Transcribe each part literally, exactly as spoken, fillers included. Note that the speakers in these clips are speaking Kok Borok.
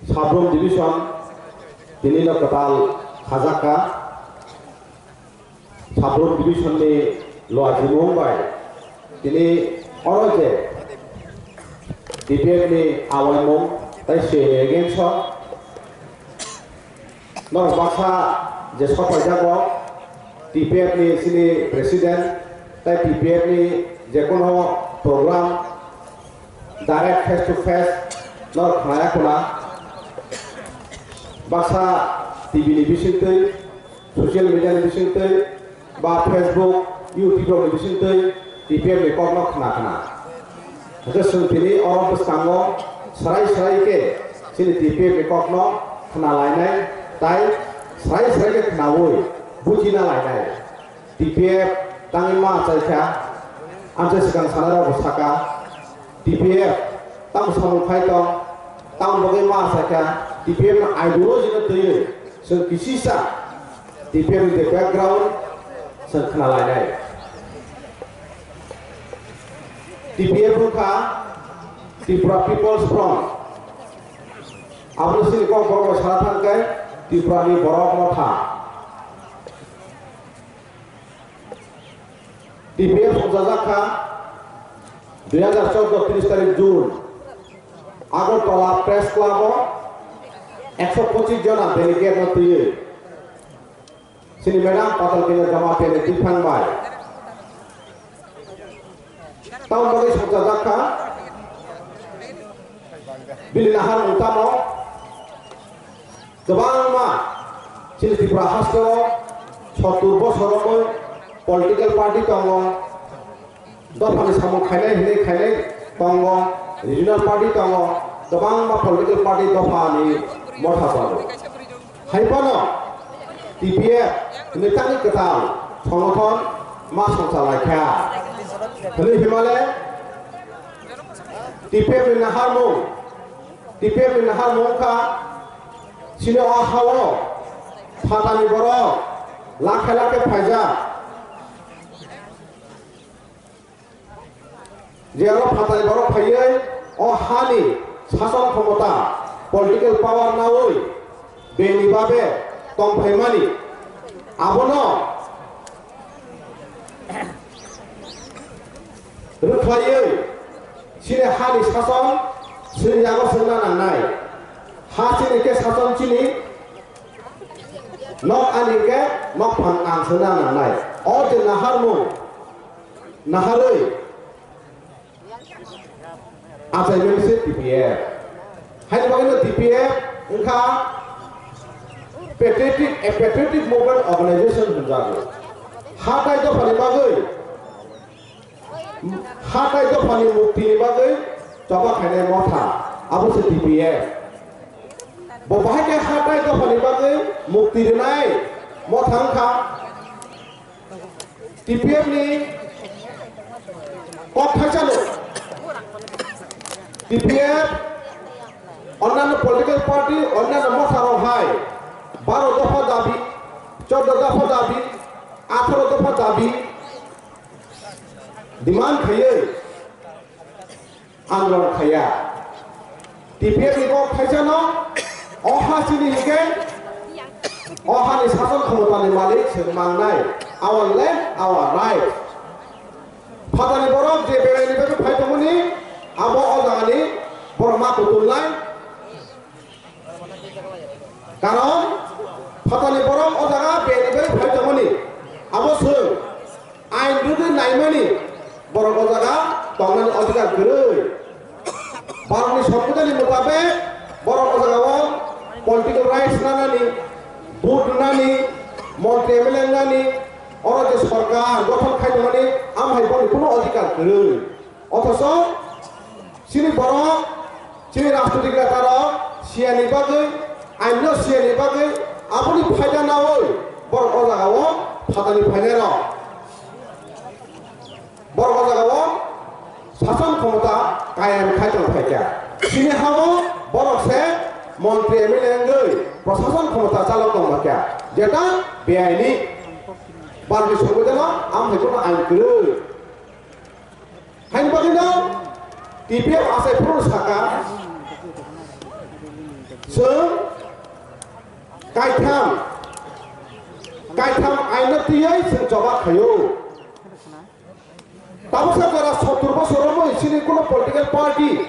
Sabrum division tini no kwtal khajakha. Sabrum division ni luajimung bai tini oro je T P F ni awaimung tai C A A against o norok baksa je sokpaijago T P F ni sini president tai T P F ni jekono program direct face to face norok khnaya khuna. Baksa T V ni bisingtwi, social media ni bisingtwi, ba Facebook, YouTube rok ni bisingtwi T P F ni kokno khna khna. Hwnkhe chwng tini oro bwskango swrai swrai khe chini T P F ni kokno khna lainai tai swrai swrai khe khnaui bujina lainai. T P F tangwi ma achaikha, amchai swkang sanai rok bo saka, T P F tamo samung khai tong, tamo bagwi ma achaikha, T P F no ideology no twiwi chwng kisisa T P F ni background chwng khna lainai. T P F wngkha Tripura People's Front. Aboni sini kok borok bai sana thangkhe Tripura ni borok no tha. T P F songchajak kha dui hajar chordo tris tarik June Agartala Press Club o ekso pochis jona delegate no twiwi chini madam Patal Kanya Jamatia ni twiphang bai tamo bagwi songchajak kha bini naharmung tamo. Kwbangma chini Tripura hasteo sottur bosor romwi political party tongo, dophani samung khainai hinwi khainai tongo, regional party tongo, kwbangma political party dophani motha tongo. Hai phano T P F hinwi tangwi kwtal songothon ma songchalaikha. Hwnwi himale T P F ni naharmung, T P F ni naharmung wngkha chini o ha-o phatani borok lakhe lakhe phaijak. Je oro phatani borok phaiwi o hani sason khomota, political power naui beni babe tongphaimani, abono rwkhlaiwi chini hani sason chini yago swngna nangnai. Ha chini khe sason chini, nok ani khe nok phang ang swngna nangnai. O je naharmung, naharwi achaimani se T P F. Haini bagwino T P F wngkha patriotic, a patriotic movement organization hwnjago. Ha tai dophani bagwi, ha tai dophani muktini bagwi choba khainai motha, abo se T P F. Bo bahai khe ha tai dophani bagwi mukti rwnai motha wngkha. T P F ni kok thaisano T P F onnanno political party, onnanno motha rok hai baro dopha dabi, chordo dopha dabi, atharo dopha dabi demand khaiwi andolon khaiya. T P F ni kok thaisano o ha chini hinkhe o hani sason khomotani malik se mangnai, our land, our right. Phatani borok je beraini bagwi phai tongmani abo o jagani borok ma kutunlai. Karon phatani borok o jaga beni bai phai tongmani, abo swng ain rwgwi naimani borok o jaga tongnani odhikar kwrwi. Bharotni Sombidhanni mutabek borok o jaga o political rights nanani, vote rwnani, montri M L A wngnani, oro je sorkar gothon khai tongmani, amhai borokni kuno odhikar kwrwi. Othocho chini borok, chini rajnitik netarok siyani bagwi, aino siyani bagwi, aboni phaida naui borok o jagao phatani phainairok. Borok o jagao sason khomota kayam khai tong phaikha. Chini hao borok se montri M L A wngwi prosason khomota chalok tong phaikha. Jeta beaini Bharotni Sombidhano amhai kheno ain kwrwi. Haini bagwino T P F achai phuru saka, Chwng kaitham, kaitham aino twiwi chwng choba khaio. Tabuksa jora sottur bosor romwi chini kuno political party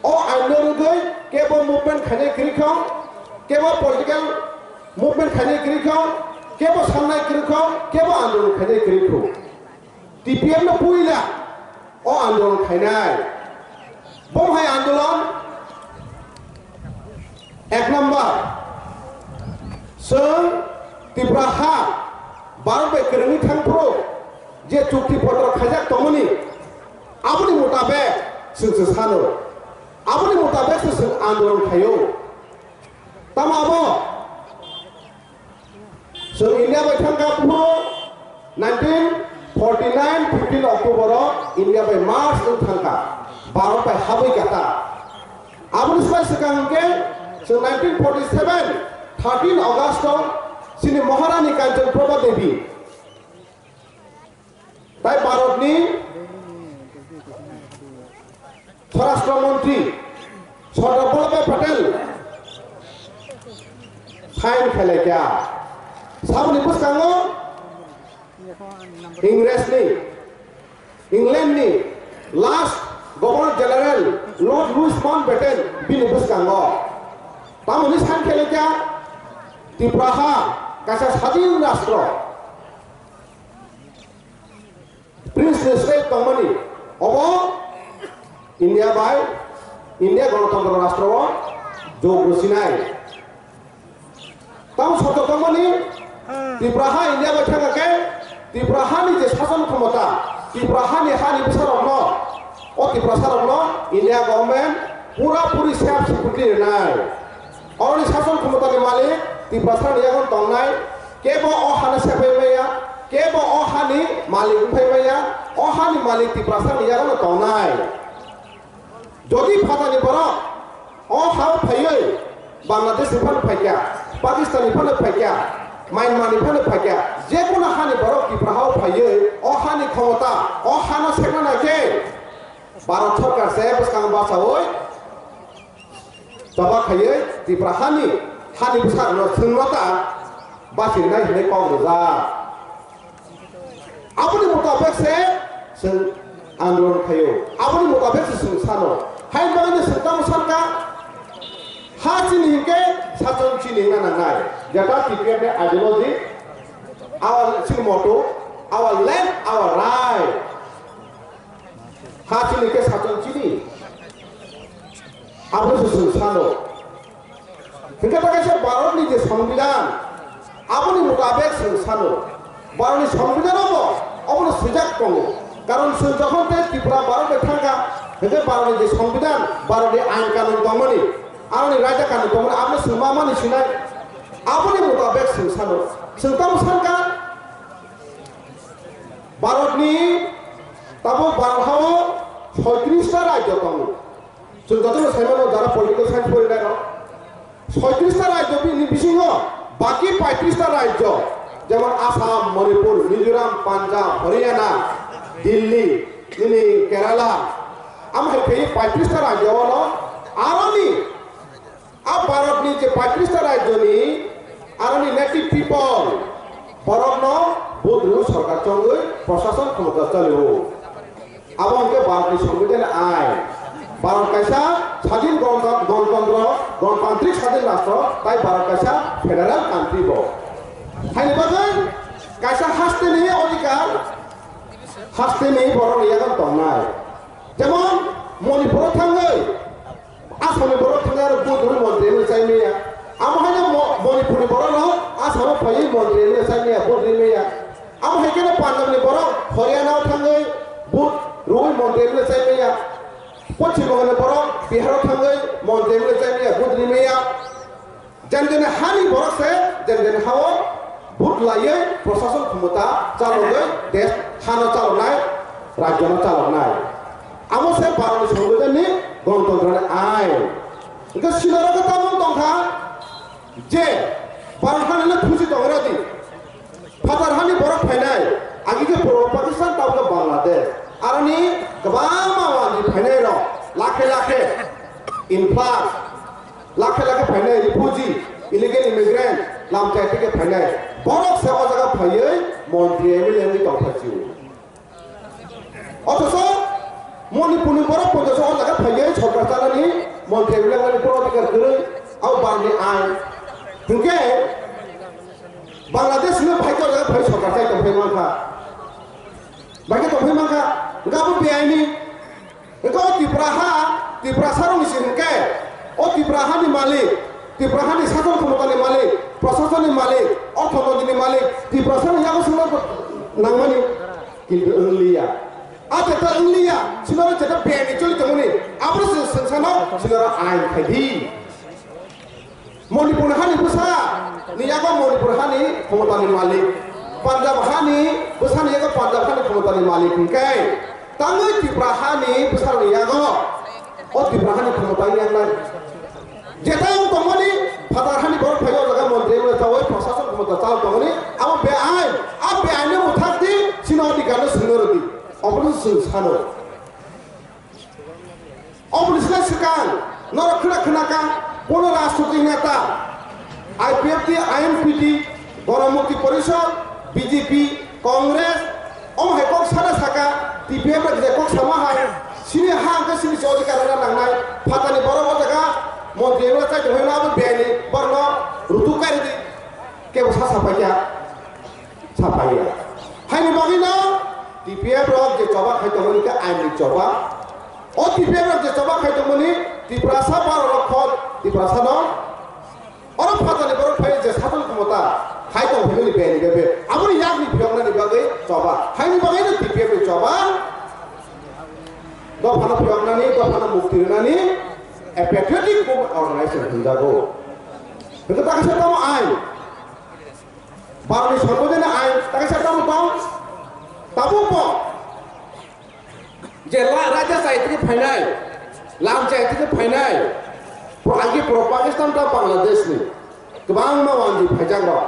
o aino rwgwi kebo movement khainai kwrwi kha, kebo political movement khainai kwrwi kha, kebo sannai kwrwi kha, kebo andolon khainai kwrwi kha. T P F no puila o andolon khainai. Bo hai andolon ek number, chwng Tripura ha Bharat bai kwrwngwi thangphuru je chukti potro khaijak tongmani, aboni mutabek chwng se sano, aboni mutabek se chwng andolon khaio. Tamo abo? Chwng India bai thangkha phuru nineteen forty nine fifteen October o India bai march wng thangkha, Bharat bai habwi kata. Aboni swbai swkang hwnkhe chwng nineteen forty seven thirteen August o chini Maharani Kanchan Prabha Devi Tai Bharatni Swarashtra Montri Sardar Vallabhbhai Patel sign khailai kha. Saboni bwskango Ingresni, Englandni last Governor General Lord Louis Mountbatten bini bwskango. Tamoni sign khailai kha Tripura ha kaisa sadin rastro. Prince ni state tongmani obo India bai India Ganatantro Rashtra o jog rwsinai. Tamo soto tongmani Tripura ha India bai thangkha khe Tripura hani je sason khomota, Tripura hani hani bwsarokno, o Tripura sarokno India government pura puri self security rwnai. Oroni sason khomotani malik Tiprasani yago tongnai, kebo o hano sepai maya, kebo o hani malik wngpai maya, o hani malik Tiprasani yago tongnai. Jodi phatani borok o hao phaiwi Bangladesh ni phano phaikya, Pakistan ni phano phaikya, Myanmar ni phano phaikya, je kono hani borok Tipra hao phaiwi o hani khomota, o hano sekna naikhe Bharat sorkar se bwskango bachawi Choba khaiwi Tipra hani, hani bwsarokno chwngno ta bachirnai hinwi kok rijak. Aboni mutabek se chwng andolon khaio, aboni mutabek se chwng sano. Haini bagwi no chwng tamo sankha, ha chini hinkhe sachwng chini wngna nangnai. Jeta T P F ni ideology, our chini motto, our land, our right. Ha chini khe sachwng chini. Abo se chwng sano. Hinkhe ta kaisa Bharatni je Songbidan, aboni mutabek chwng sano. Bharatni Songbidan obo, obono swijak tongo. Karon chwng jokhon tei Tripura Bharat bai thangkha, hinkhe Bharatni je Songbidan, Bharatni ain kanun tongmani, aroni raida kanun tongmani, abono chwng ma mani sinai. Aboni mutabek chwng sano. Chwng tamo sankha, Bharatni tabuk Bharat hao soitrista rajyo tongo. Chwng jotono sai mano jara political science porilairok. Soitrista rajyo bini bisingo baki paitrista rajyo, jemon Assam, Manipur, Mizoram, Punjab, Haryana, Delhi, nini Kerala, amo hai khe paitrista rajyo ono aroni A Bharatni je paitris ta rajyoni aroni native people borokno vote rwwi sorkar chongwi prosason khomota chalio. Abo hwnkhe Bharatni Songbidanni ain. Bharat kaisa sadin gonta-, gontontro, gonotantrik sadin rastro, tai Bharat kaisa federal country bo. Haini bagwi kaisa hasteni odhikar, hasteni borokni yago tongnai. Jemon Manipuro thangwi Assamni borok thangwi aro vote rwwi montri wngwi chai maya. Amo haino Mo-, Manipurni borokno Assamo phaiwi montri wngwi chai maya, vote rwwi maya. Amo hai kheno Punjabni borok Haryanao thangwi vote rwwi montri wngwi chai maya. Poschim Bongalni borok Biharo thangwi montri wngwi chai maya, vote rwwi maya. Jani jani hani borok se jani jani hao vote laiwi prosason khomota chalogwi desh hano chaloknai, rajyono chaloknai. Amo se Bharatni Songbidanni Gantantrani ain. Hwnkhe sinaro khe tamo tongkha je Bharat hanino thusi tongrodi. Phatar hani borok phainai, agi khe Purbo Pakistan, tabukhe Bangladesh. Aroni kwbangma wandi phainairok, lakhe lakhe influx. Lakhe lakhe phainai refugee, illegal immigrant, lamchai theke phainai. Borok se o jaga phaiwi montri M L A wngwi tongphai sio. Othocho Manipurni borok ponchash o jaga phaiwi sorkar chanani montri M L A wngmani bono adhikar kwrwi, abo barni ain. Hinkhe Bangladesh ni bhai o jaga phai sorkar chai tongphai mankha. Bhai khe tongphai mankha, hinkhe abo beaini. Hinkhe o Tipra ha, Tiprasa rokni se hinkhe, o Tipra hani malik, Tipra hani sason khomotani malik, prasasonni malik, orthodontini malik, Tiprasa ni yago songno nangmani, kintu wngliya. A jeta wngliya, sinoro jeta beaini choli tongmani, aboro se sengsa no, sinoro ain khai di. Manipur hani bwsa ni yago Manipur hani khomotani malik, Punjab hani bwsa ni yago Punjab hani khomotani malik hinkhe tangwi Tripura hani bwsa ni yago o Tripura hani khomotani yangnai. Jeta wng tongmani phatar hani borok phai o jaga montri wngwi chawi prashason khomota chal tongmani abo beain, a beain no mwthak di, sino adhikar no swngno rwdi, obono swng sano. Oboni sle swkang norok khna khna ka, bono rajniti neta, I P F T, I N P T, Gaunamukti Porishad, B J P, Congress, omo hai kok sana saka, T P F rok je kok sama hai, sini ha hwnkhe sini se adhikar rwna nangnai, phatani borok o jaga montri rwna chai tongwi abo beaini borno rutuk kai rwdi, kebo sa sapai kha. Sapaiya. Haini bagwi no T P F rok je choba khai tongmani khe aini choba. O T P F rok je choba khai tongmani Tiprasa baro rok khot Tiprasa no. Oro phatani borok phai je satung khomota khai tong phimani beni bebe. Aboni yakni phiyoknani bagwi choba. Haini bagwi no T P F ni choba. Dophano phiyoknani, dophano mukti rwnani a patriotic movement organization hinjago. Hwnkhe takisa tamo ain. Bharotni Songbidanni ain takisa tamo tong? Tabuk bo je la-, raida chai theke phainai, lam chai theke phainai, pro-, aige pro-, Pakistan ta Bangladesh ni kwbangma wanji phaijak rok.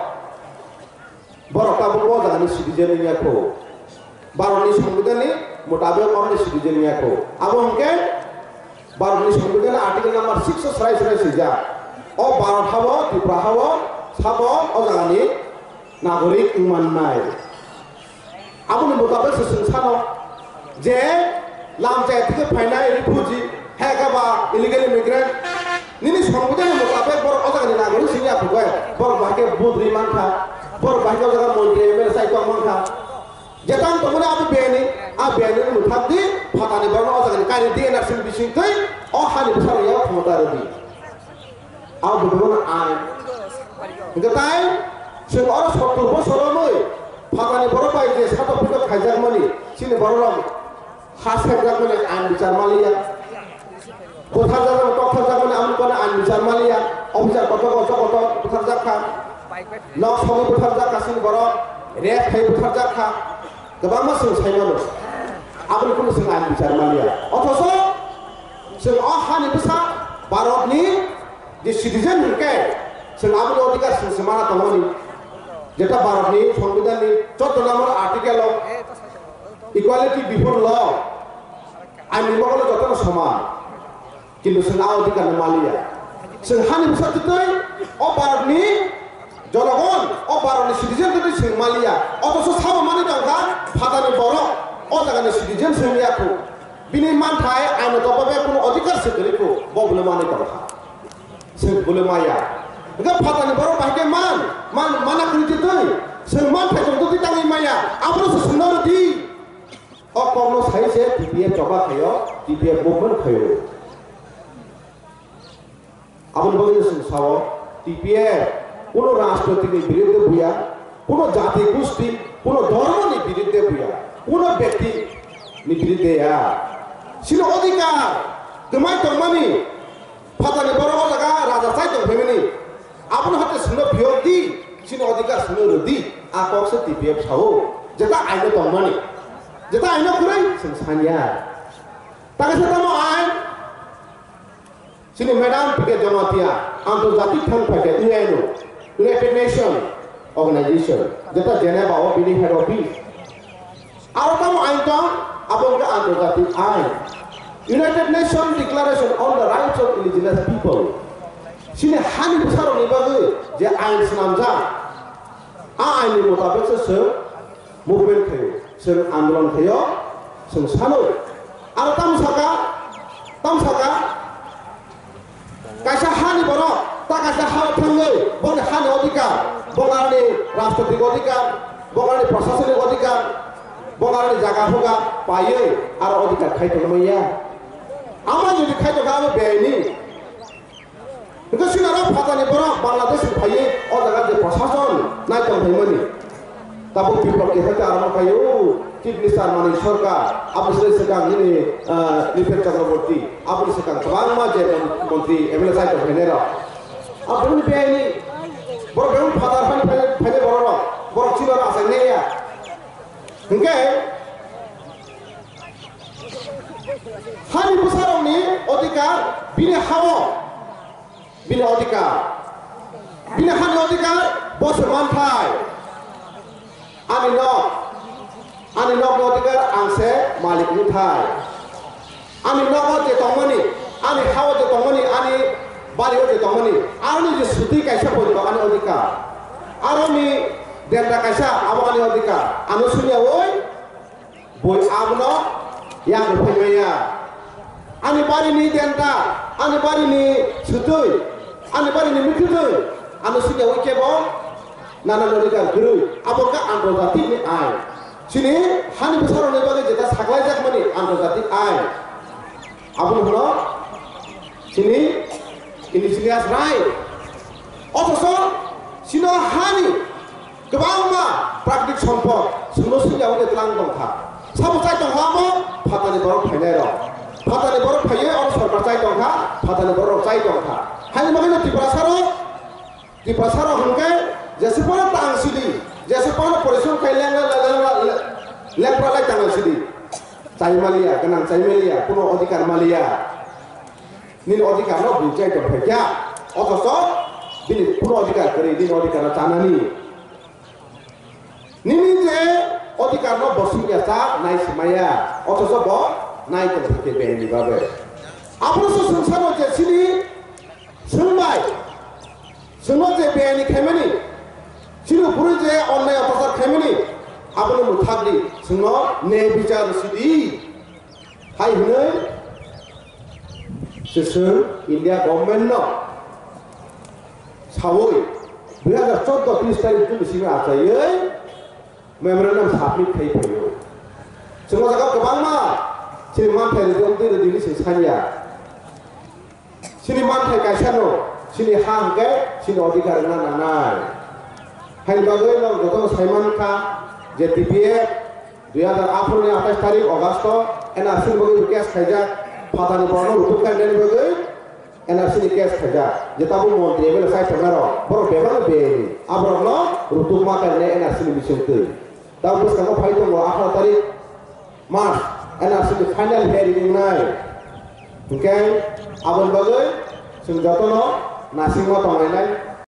Borok tabuk bo jagani citizen wngya kho. Bharotni Songbidanni mutabek oroni citizen wngya kho. Abo hwnkhe Bharotni Songbidanni article number six o srai srai swijak. O Bharot habo, Tripura habo, sabo o jagani nagorik wngmannai. Aboni mutabek se chwng sano je lam chaya theke phainai refugee, hai khe ba illegal immigrant. Nini Songbidanni mutabek borok o jagani nagorik simi aphugwi, borok bahai khe budri mankha, borok bahai khe o jaga montri M L A chai tong mankha. Jetang tongmani abo beni, a beni no mwthak di, phatani borno o jagani kaini D N R sini bising twi, o hani bwsarok yago khomota rwdi. Abo bwtwmano ain. Hwnkhe tai, chwng oro sottor bosor romwi, phatani borok bai je satok pitok khaijakmani, chini borok rok ha sekjakmani ain bichar maliya. Bwtharjakmani, tokthokjakmani, amoni kono ang bichar maliya. Officer kotor, kotor, kotor bwtharjak kha. Nok sogwi bwtharjak kha chini borok. Rape khai bwtharjak kha. Kwbangma chwng sai mano. Aboni kunu chwng ang bichar maliya. Othocho chwng o hani bwsa Bharatni je citizen hwnkhe chwng aboni odhikar chwng se mana tongmani. Jeta Bharatni Songbidanni chotto number article o equality before law, aini mokolo jotono soman. Kintu chwng a odhikar no maliya. Chwng hani bwsa twtwi o Bharatni jonogon, o Bharatni citizen twtwi chwng maliya. Othocho sabo manwi tongkha phatani borok o jagani citizen chwng ya khu. Bini manthai aino tophabe kuno odhikar se kwrwi khu, bo bono manwi tongkha. Chwng bole maya. Hwnkhe phatani borok bai khe man, man, mana kwrwi twi twi. Chwng man thai tong twi tangwi maya. Abono se chwngno rwdi. O kokno sai se T P F choba khaio, T P F movement khaio. Aboni bagwi chwng sao, T P F kuno rajniti ni biruddhe buya. Kuno jati gusti, kuno dhormo ni biruddhe buya, kuno byakti ni biruddhe ya. Chini odhikar kwmai tongmani, phatani borok o jaga raja chai tong phaimani, abono hate chwngno phiyok di, chini odhikar chwngno rw di, a kok se T P F sao, jeta aino tongmani, jeta aino kwrwi chwng sanya. Takhe se tamo ain, Chini Madam P K Jamatia, antorjatik thang phaikha U N O, United Nation Organization, jeta Geneva o bini head office. Aro tamo ain tong, abo wngkha antorjatik ain. United Nation Declaration on the Rights of Indigenous People. Chini hani bwsarokni bagwi je ain swnamjak, a ainni mutabik se chwng movement khaio, chwng andolon khaio, chwng sano. Aro tamo saka, tamo saka, kaisa hani borok ta kaisa hao thangwi boni hani odhikar, bongani rajnoitik odhikar, bongani prosasonik odhikar, bongani jaga huga paiwi aro odhikar khai tongmanya. Amo jodi khai tongkha amo beaini. Hwnkhe sinaro phatani borok Bangladesh ni phaiwi o jaga je prosason nai tong phaimani. Tabuk biplop keha khe arokno khaio, Chief Minister Manik Sarkar, aboni swkang nini, ah, Niphet Chakraborty, aboni swkang kwbangma je mon-, montri, M L A chai tong phainai rok. Aboni beaini borok bebak phatar phai phai phainai borok rok, borok chini oro achai nai ya. Hwnkhe hani bwsarokni odhikar bini hao. Bini odhikar. Bini hani odhikar bo se manthai. Ani nok. Ani nokni odhikar ang se malik wngthai. Ani nogo je tongmani, ani hao je tongmani, ani bario je tongmani, aroni je sutwi kaisa poito ani odhikar. Aroni denda kaisa abo ani odhikar. Ano suniyawi Bui abono yakung phaimaya. Ani barini denta, ani barini sutwi, ani barini mikhuitwi, ano siniyawi kebo nana noni kar kwrwi. Abo khe antorjatik ni ain. Chini hani bwsarokni bagwi jeta saklaijakmani antorjatik ain. Abono hwno chini indigenous right. Othocho chino hani kwbangma praktik sompod chwngno swi ya hwnwi tlang tongkha. Sabo chai tongkha amo phatani borok phainai rok. Phatani borok phaiwi oro sorkar chai tongkha, phatani borok chai tongkha. Haini bagwino Tiprasa rok, Tiprasa rok hwnkhe jeswk phano tang sidi, jeswk phano porishrom khai leng, leng, leng, leng, leng, lengpra lai tang sidi. Chai maliya, gwnang chai maliya, kuno odhikar maliya. Nini odhikar no bui chai tong phaikya. Othocho bini kuno odhikar kwrwi, nini odhikar no chanani. Nini je odhikar no bo singya cha nai simaya. Othocho bo nai tong phaikya bini bagwi. Abono se swngsano je chini swngbai. Chwngno je biyani khaimani, chini bwrwi je onnai otyachar khaimani, abono mwthakdi, chwngno nyay bichar sidi. Hai hwnwi se chwng India government no sawi dui hazar chordo tris tarikh ni bisingo achaiwi memorandum submit khai phaio. Chwng o jaga kwbangma chini manthai rwdi, amtwi rwdi hinwi chwng sanya. Chini manthai kaisa no, chini ha hwnkhe chini odhikar wngna nangnai. Haini bagwi norok jotono sai mankha je T P F dui hazar atharo ni athais tarikh August o N R C ni bagwi case khaijak, phatani borokno rutuk khainani bagwi N R C ni case khaijak, je tabuk montri M L A chai tongnai rok, borok bebak no beyni, aborokno rutuk ma kainai N R C ni bisingtwi. Tabuk bwskango phai tongo atharo tarikh March, N R C ni final hearing wngnai. Hwnkhe aboni bagwi chwng jotono nasingma tonglainai.